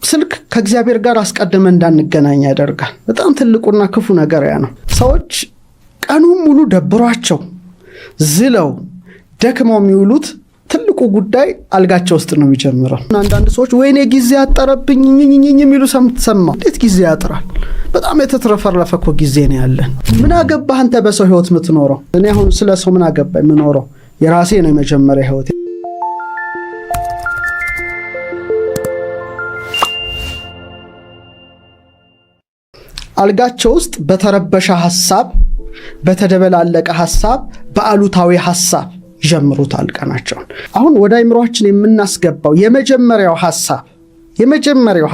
ስልክ ከእግዚአብሔር ጋር አስቀድመ እንዳንገናኝ ያደርጋል። በጣም ትልቁና ክፉ ነገር ያ ነው። ሰዎች ቀኑን ሙሉ ደብሯቸው ዝለው ደክመው የሚውሉት ትልቁ ጉዳይ አልጋቸው ውስጥ ነው የሚጀምረው። አንዳንድ ሰዎች ወይኔ ጊዜ ያጠረብኝ ኝኝኝ የሚሉ ሰማ። እንዴት ጊዜ ያጥራል? በጣም የተትረፈረፈ እኮ ጊዜ ነው ያለን። ምን አገባህ አንተ በሰው ህይወት የምትኖረው? እኔ አሁን ስለ ሰው ምን አገባ? የምኖረው የራሴ ነው የመጀመሪያ ህይወት። አልጋቸው ውስጥ በተረበሸ ሀሳብ፣ በተደበላለቀ ሀሳብ፣ በአሉታዊ ሀሳብ ይጀምሩታል ቀናቸውን። አሁን ወደ አይምሯችን የምናስገባው የመጀመሪያው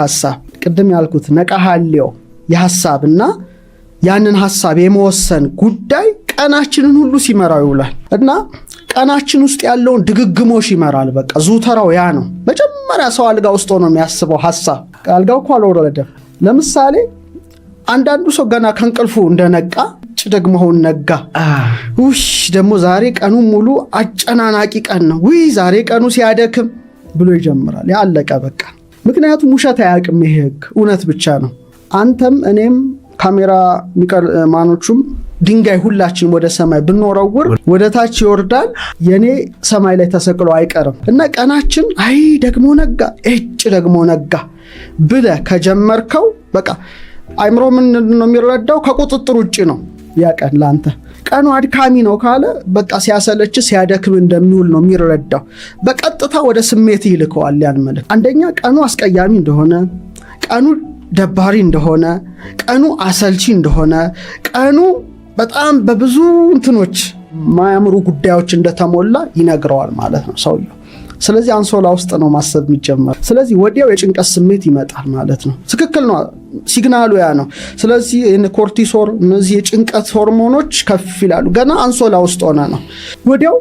ሀሳብ ቅድም ያልኩት ነቃሃሌው የሀሳብና ያንን ሀሳብ የመወሰን ጉዳይ ቀናችንን ሁሉ ሲመራው ይውላል እና ቀናችን ውስጥ ያለውን ድግግሞሽ ይመራል። በቃ ዙተራው ያ ነው። መጀመሪያ ሰው አልጋ ውስጥ ሆኖ የሚያስበው ሀሳብ አልጋው እኮ አልወረደም። ለምሳሌ አንዳንዱ ሰው ገና ከእንቅልፉ እንደነቃ ደግሞ አሁን ነጋ፣ ውሽ ደግሞ ዛሬ ቀኑ ሙሉ አጨናናቂ ቀን ነው፣ ውይ ዛሬ ቀኑ ሲያደክም ብሎ ይጀምራል። ያለቀ በቃ። ምክንያቱም ውሸት አያውቅም ይሄ ህግ፣ እውነት ብቻ ነው። አንተም እኔም ካሜራ ማኖቹም ድንጋይ ሁላችንም ወደ ሰማይ ብንወረውር ወደ ታች ይወርዳል። የኔ ሰማይ ላይ ተሰቅሎ አይቀርም። እና ቀናችን አይ ደግሞ ነጋ፣ እጭ ደግሞ ነጋ ብለህ ከጀመርከው በቃ አይምሮ ምንድን ነው የሚረዳው? ከቁጥጥር ውጭ ነው ያ ቀን ለአንተ። ቀኑ አድካሚ ነው ካለ በቃ ሲያሰለች ሲያደክም እንደሚውል ነው የሚረዳው። በቀጥታ ወደ ስሜት ይልከዋል ያን መልእክት። አንደኛ ቀኑ አስቀያሚ እንደሆነ፣ ቀኑ ደባሪ እንደሆነ፣ ቀኑ አሰልቺ እንደሆነ፣ ቀኑ በጣም በብዙ እንትኖች ማያምሩ ጉዳዮች እንደተሞላ ይነግረዋል ማለት ነው ሰውየው። ስለዚህ አንሶላ ውስጥ ነው ማሰብ የሚጀመር። ስለዚህ ወዲያው የጭንቀት ስሜት ይመጣል ማለት ነው። ትክክል ነው፣ signal ኡ ያ ነው። ስለዚህ cortisol፣ እነዚህ የጭንቀት ሆርሞኖች ከፍ ይላሉ። ገና አንሶላ ውስጥ ሆነ ነው። ወዲያው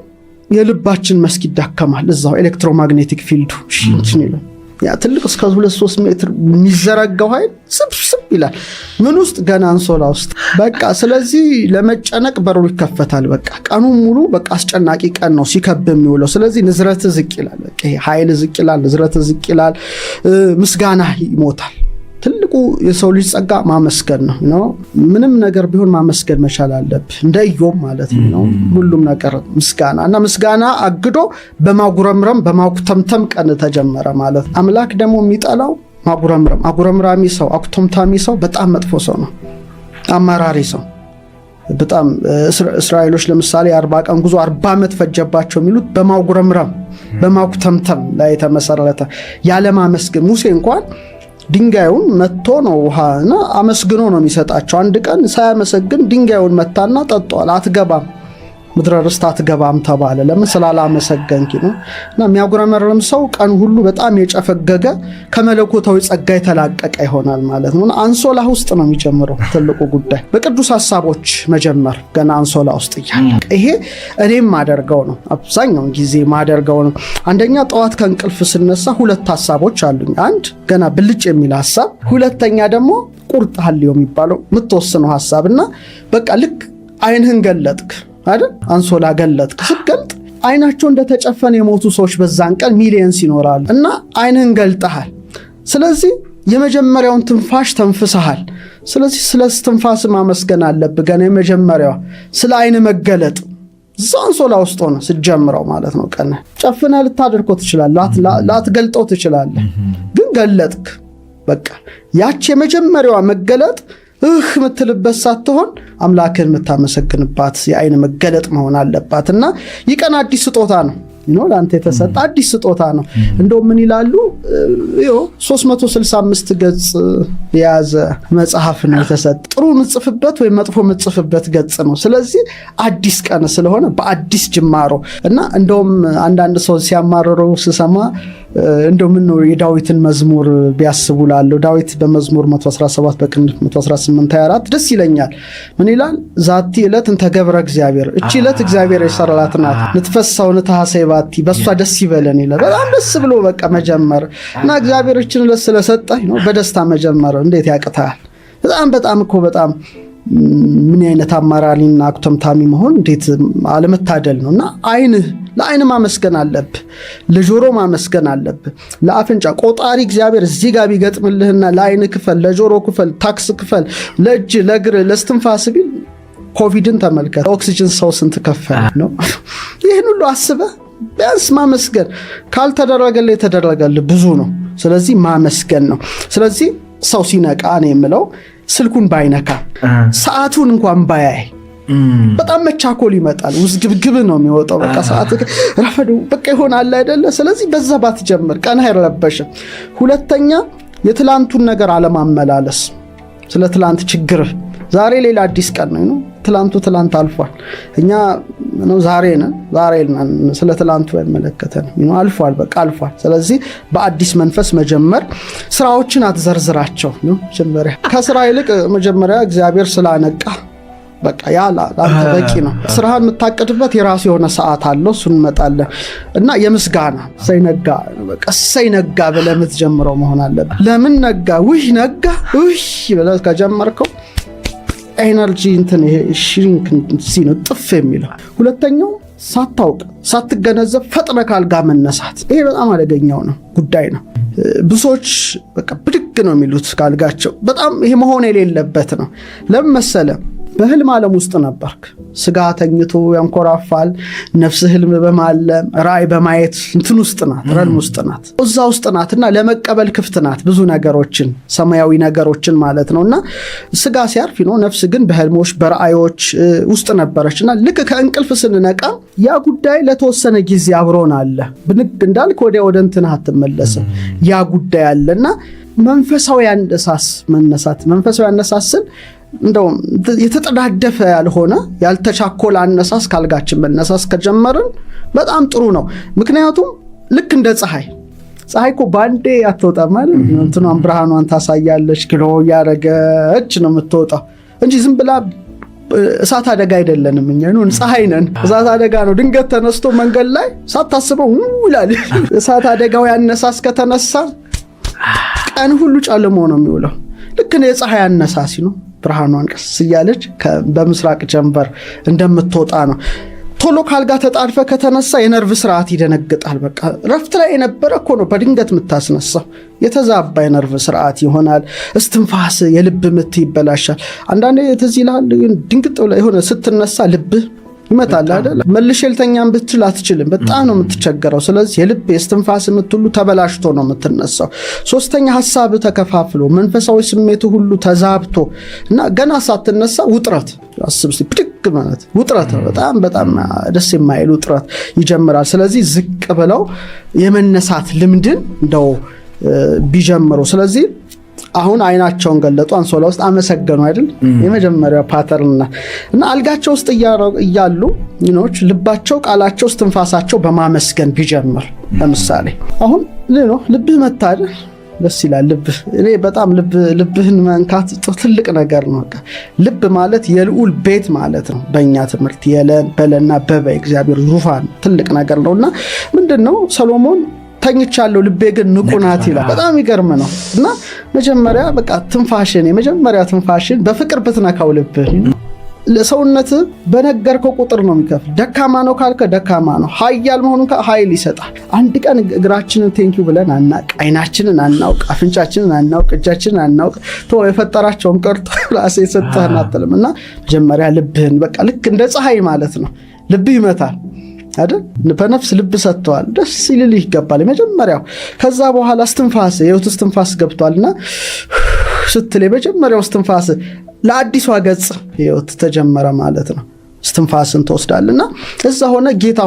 የልባችን መስክ ይዳከማል። እዛው electromagnetic field ኡ እንትን ይላል። ያ ትልቅ እስከ 2-3 ሜትር የሚዘረጋው ኃይል ስብስብ ይላል። ምን ውስጥ? ገና አንሶላ ውስጥ በቃ። ስለዚህ ለመጨነቅ በሩ ይከፈታል። በቃ ቀኑ ሙሉ በቃ አስጨናቂ ቀን ነው ሲከብ የሚውለው። ስለዚህ ንዝረት ዝቅ ይላል። በቃ ይሄ ኃይል ዝቅ ይላል፣ ንዝረት ዝቅ ይላል፣ ምስጋና ይሞታል። ትልቁ የሰው ልጅ ጸጋ ማመስገን ነው። ምንም ነገር ቢሆን ማመስገን መቻል አለብህ። እንደ ኢዮብ ማለት ነው። ሁሉም ነገር ምስጋና እና ምስጋና አግዶ በማጉረምረም በማኩተምተም ቀን ተጀመረ ማለት ነው። አምላክ ደግሞ የሚጠላው ማጉረምረም። አጉረምራሚ ሰው፣ አኩተምታሚ ሰው በጣም መጥፎ ሰው ነው። አማራሪ ሰው በጣም እስራኤሎች ለምሳሌ 40 ቀን ጉዞ 40 ዓመት ፈጀባቸው የሚሉት በማጉረምረም በማኩተምተም ላይ የተመሰረተ ያለማመስገን። ሙሴ እንኳን ድንጋዩን መጥቶ ነው ውሃ እና አመስግኖ ነው የሚሰጣቸው። አንድ ቀን ሳያመሰግን ድንጋዩን መታና ጠጧል። አትገባም ምድረ ርስት አትገባም ተባለ። ለምን? ስላላመሰገንኪ ነው። እና የሚያጉረመርም ሰው ቀን ሁሉ በጣም የጨፈገገ ከመለኮታዊ ጸጋ የተላቀቀ ይሆናል ማለት ነው። አንሶላ ውስጥ ነው የሚጀምረው ትልቁ ጉዳይ። በቅዱስ ሀሳቦች መጀመር ገና አንሶላ ውስጥ እያለ ይሄ እኔም ማደርገው ነው፣ አብዛኛውን ጊዜ ማደርገው ነው። አንደኛ ጠዋት ከእንቅልፍ ስነሳ ሁለት ሀሳቦች አሉኝ። አንድ ገና ብልጭ የሚል ሀሳብ፣ ሁለተኛ ደግሞ ቁርጥ ሀልዮ የሚባለው የምትወስነው ሀሳብ እና በቃ ልክ አይንህን ገለጥክ አይደል? አንሶላ ገለጥክ። ስትገልጥ አይናቸው እንደተጨፈነ የሞቱ ሰዎች በዛን ቀን millions ይኖራሉ እና አይንህን ገልጠሃል። ስለዚህ የመጀመሪያውን ትንፋሽ ተንፍሰሃል። ስለዚህ ስለ ትንፋስ ማመስገን አለብህ። ገና የመጀመሪያዋ ስለ አይን መገለጥ እዛ አንሶላ ውስጥ ሆነ ስትጀምረው ማለት ነው። ቀን ጨፍነህ ልታደርገው ትችላለህ፣ ላትገልጠው ትችላለህ። ግን ገለጥክ። በቃ ያች የመጀመሪያዋ መገለጥ እህ የምትልበት ሳትሆን አምላክን የምታመሰግንባት የአይን መገለጥ መሆን አለባት። እና ይህ ቀን አዲስ ስጦታ ነው፣ ለአንተ የተሰጠ አዲስ ስጦታ ነው። እንደው ምን ይላሉ፣ 365 ገጽ የያዘ መጽሐፍ ነው የተሰጠ። ጥሩ የምጽፍበት ወይም መጥፎ የምጽፍበት ገጽ ነው። ስለዚህ አዲስ ቀን ስለሆነ በአዲስ ጅማሮ እና እንደውም አንዳንድ ሰው ሲያማርሩ ስሰማ እንደው ምን ነው የዳዊትን መዝሙር ቢያስቡ ላለው። ዳዊት በመዝሙር 117 በቅንፍ 118 24 ደስ ይለኛል። ምን ይላል? ዛቲ ዕለት እንተ ገብረ እግዚአብሔር፣ እቺ ዕለት እግዚአብሔር የሰራት ናት፣ ንትፈሳው ንትሐሰይ ባቲ፣ በእሷ ደስ ይበለን ይላል። በጣም ደስ ብሎ በቃ መጀመር እና እግዚአብሔር እችን ዕለት ስለሰጠህ ነው በደስታ መጀመር እንዴት ያቅታል? በጣም በጣም እኮ በጣም ምን አይነት አማራሪና አኩተምታሚ መሆን እንዴት አለመታደል ነው። እና አይንህ ለአይን ማመስገን አለብህ፣ ለጆሮ ማመስገን አለብህ፣ ለአፍንጫ ቆጣሪ እግዚአብሔር እዚህ ጋር ቢገጥምልህና ለአይን ክፈል፣ ለጆሮ ክፈል፣ tax ክፈል፣ ለእጅ ለእግር ለስትንፋስ ቢል፣ ኮቪድን ተመልከት። ኦክሲጅን ሰው ስንት ከፈለ ነው። ይህን ሁሉ አስበህ ቢያንስ ማመስገን፣ ካልተደረገልህ የተደረገልህ ብዙ ነው። ስለዚህ ማመስገን ነው። ስለዚህ ሰው ሲነቃ ነው የምለው ስልኩን ባይነካ፣ ሰዓቱን እንኳን ባያይ፣ በጣም መቻኮል ይመጣል። ውዝግብግብ ነው የሚወጣው። በቃ ሰዓት ረፈዱ በቃ ይሆናል አይደለ? ስለዚህ በዛ ባትጀምር ቀን አይረበሽም። ሁለተኛ የትላንቱን ነገር አለማመላለስ፣ ስለ ትላንት ችግርህ። ዛሬ ሌላ አዲስ ቀን ነው። ትላንቱ ትላንት አልፏል። እኛ ዛሬ ነን፣ ዛሬ ነን። ስለ ትላንቱ አይመለከተንም። አልፏል፣ በቃ አልፏል። ስለዚህ በአዲስ መንፈስ መጀመር፣ ስራዎችን አትዘርዝራቸው። መጀመሪያ ከስራ ይልቅ መጀመሪያ እግዚአብሔር ስላነቃ በቃ ያ ለአንተ በቂ ነው። ስራህን የምታቅድበት የራሱ የሆነ ሰዓት አለው። እሱን እንመጣለን እና የምስጋና እሰይ ነጋ፣ በቃ እሰይ ነጋ ብለህ የምትጀምረው መሆን አለበት። ለምን ነጋ? ውይ ነጋ ውይ ብለህ ከጀመርከው energy እንትን ይሄ shrink ነው ጥፍ የሚለው። ሁለተኛው ሳታውቅ ሳትገነዘብ ፈጥነህ ካልጋ መነሳት፣ ይሄ በጣም አደገኛው ነው ጉዳይ ነው። ብዙዎች በቃ ብድግ ነው የሚሉት ካልጋቸው። በጣም ይሄ መሆን የሌለበት ነው። ለምን መሰለ? በህልም ዓለም ውስጥ ነበርክ። ስጋ ተኝቶ ያንኮራፋል። ነፍስ ህልም በማለም ራእይ በማየት እንትን ውስጥ ናት፣ realm ውስጥ ናት፣ እዛ ውስጥ ናት እና ለመቀበል ክፍት ናት ብዙ ነገሮችን፣ ሰማያዊ ነገሮችን ማለት ነው። እና ስጋ ሲያርፍ ነው፣ ነፍስ ግን በህልሞች በራእዮች ውስጥ ነበረች እና ልክ ከእንቅልፍ ስንነቃ ያ ጉዳይ ለተወሰነ ጊዜ አብሮን አለ። ብንግ እንዳልክ ወዲያ ወደ እንትንህ አትመለስም። ያ ጉዳይ አለ እና መንፈሳዊ አነሳስ መነሳት፣ መንፈሳዊ አነሳስን እንደውም የተጠዳደፈ ያልሆነ ያልተቻኮለ አነሳስ ካልጋችን መነሳስ ከጀመርን በጣም ጥሩ ነው። ምክንያቱም ልክ እንደ ፀሐይ፣ ፀሐይ እኮ በአንዴ አትወጣም ማለት እንትኗን ብርሃኗን ታሳያለች፣ glow እያደረገች ነው የምትወጣው እንጂ ዝም ብላ እሳት አደጋ አይደለንም። እኛ ፀሐይ ነን። እሳት አደጋ ነው ድንገት ተነስቶ መንገድ ላይ ሳታስበው ይላል። እሳት አደጋው ያነሳስ ከተነሳ ቀን ሁሉ ጨልሞ ነው የሚውለው። ልክ የፀሐይ አነሳሲ ነው። ብርሃኗን ቀስ እያለች በምስራቅ ጀንበር እንደምትወጣ ነው። ቶሎ ካልጋ ተጣድፈ ከተነሳ የነርቭ ስርዓት ይደነግጣል። በቃ ረፍት ላይ የነበረ እኮ ነው በድንገት የምታስነሳው። የተዛባ የነርቭ ስርዓት ይሆናል። እስትንፋስ፣ የልብ ምት ይበላሻል። አንዳንዴ ትዝ ይልሃል፣ ድንግጥ ብለህ የሆነ ስትነሳ ልብህ ይመታል አይደል? መልሼ ልተኛም ብትል አትችልም። በጣም ነው የምትቸገረው። ስለዚህ የልብ የስትንፋስ የምትሉ ተበላሽቶ ነው የምትነሳው። ሶስተኛ ሀሳብ ተከፋፍሎ መንፈሳዊ ስሜቱ ሁሉ ተዛብቶ እና ገና ሳትነሳ ውጥረት፣ አስብ፣ ብድግ ማለት ውጥረት ነው። በጣም በጣም ደስ የማይል ውጥረት ይጀምራል። ስለዚህ ዝቅ ብለው የመነሳት ልምድን እንደው ቢጀምሩ፣ ስለዚህ አሁን አይናቸውን ገለጡ፣ አንሶላ ውስጥ አመሰገኑ አይደል? የመጀመሪያው pattern እና አልጋቸው ውስጥ እያሉ ኖች ልባቸው፣ ቃላቸው፣ እስትንፋሳቸው በማመስገን ቢጀምር፣ ለምሳሌ አሁን ልብህ መታ አይደል? ደስ ይላል። ልብህ፣ እኔ በጣም ልብህን መንካት ትልቅ ነገር ነው። ልብ ማለት የልዑል ቤት ማለት ነው። በእኛ ትምህርት የለ በለና በበ እግዚአብሔር ዙፋን ትልቅ ነገር ነው እና ምንድን ነው ሰሎሞን ተኝቻለሁ ልቤ ግን ንቁ ናት ይላል። በጣም ይገርም ነው እና መጀመሪያ በቃ ትንፋሽን፣ የመጀመሪያ ትንፋሽን በፍቅር ብትነካው ልብህ ለሰውነት በነገርከው ቁጥር ነው የሚከፍል። ደካማ ነው ካልከ ደካማ ነው፣ ኃያል መሆኑን ኃይል ይሰጣል። አንድ ቀን እግራችንን thank you ብለን አናቅ፣ አይናችንን አናውቅ፣ አፍንጫችንን አናውቅ፣ እጃችንን አናውቅ። ቶ የፈጠራቸውን ቀርቶ ራስህ የሰጠህን አትልም። እና መጀመሪያ ልብህን በቃ ልክ እንደ ፀሐይ ማለት ነው፣ ልብህ ይመታል አይደል? በነፍስ ልብ ሰጥተዋል። ደስ ይልልህ ይገባል የመጀመሪያው። ከዛ በኋላ እስትንፋስ፣ የህይወት እስትንፋስ ገብቷልና ስትል የመጀመሪያው እስትንፋስ ለአዲሷ ገጽ ህይወት ተጀመረ ማለት ነው። እስትንፋስን ትወስዳልና እዛ ሆነ ጌታ